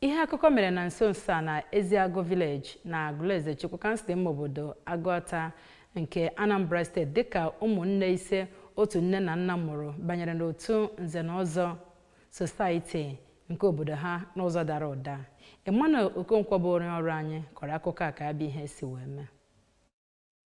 Ihe akụkọ mere na nso nso a na Eziagụ Village na Agụlụezechukwu, kansụl ime obodo Agụata nke Anambra Steeti, dịka ụmụnne ise otu nne na nna mụrụ banyere n'otu nze na ọzọ society nke obodo ha n'ụzọ dara ụda. Emmanuel Okonkwo bụ onye ọrụ anyị kọrọ akụkọ a ka abịa ihe si wee mee.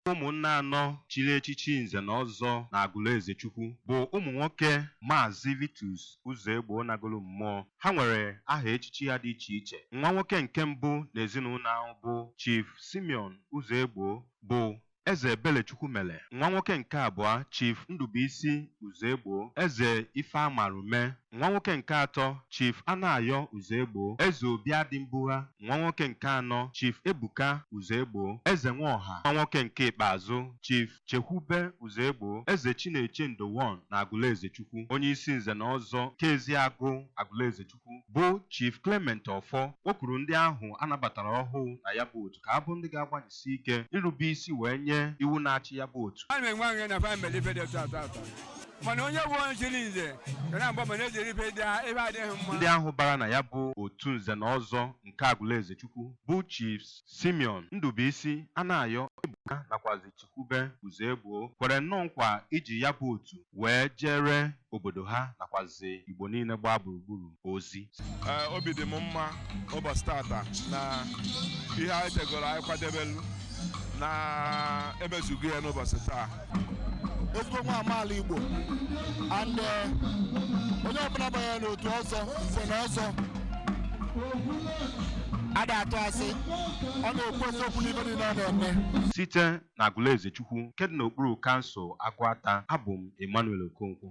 Ụmụnne anọ chiri echichi nze na ọzọ na Agụlụezechukwu bụ ụmụ nwoke Maazị Vitus Uzoegbo nagolu mmụọ. Ha nwere aha echichi ha dị iche iche. Nwa nwoke nke mbụ n'ezinụlọ ahụ bụ Chief Simeon Uzoegbo bụ Eze Ebelechukwu mere. Nwa nwoke nke abụọ, Chief Ndubuisi Uzoegbo, Eze Ifeamarume. Nwa nwoke nke atọ, Chief Anayo Uzoegbo, Eze Obiadimbugha. Nwa nwoke nke anọ, Chief Ebuka Uzoegbo, Eze Nwaọha. Nwa nwoke nke ikpeazụ, Chief Chekwube Uzoegbo, Eze Chinechendo 1 na Agụlụezechukwu. Onye isi nze na ọzọ nke Eziagụ Agụlụezechukwu bụ Chief Clement Ọfọ kpọkuru ndị ahụ a nabatara ọhụụ na ya bụ otu ka ha bụ ndị ga-agbanyesi ike irube isi wee nye iwu na-achị ya bụ otu. A na-enwe aṅụrị na family ife dị otu atọ atọ, mana onye bụ onye chiri nze ga na-agba mana ejiri ife dị ife adịghị mma. Ndị ahụ bara na ya bụ otu nze na ọzọ nke Agụlụezechukwu bụ Chiefs Simeon Ndubuisi, Anayo, Ebuka nakwazi Chekwube Uzoegbo kwere nnọọ nkwa iji ya bụ otu wee jere obodo ha nakwazi Igbo niile gbaa gburugburu ozi. Ee, obi dị m mma ụbọchị tata na ihe anyị tegoro anyị kwadebelu na emezugo ya n'ụbọchị taa. Ezigbo nwa amaala Igbo and onye ọbụla banyere n'otu ọzọ, nze na ọzọ, ada atụ asị, ọ na-ekwu eziokwu n'ibe niile ọ na-eme. Site na Agụlụezechukwu nke dị n'okpuru kansụl Agụata, abụ m Emmanuel Okonkwo.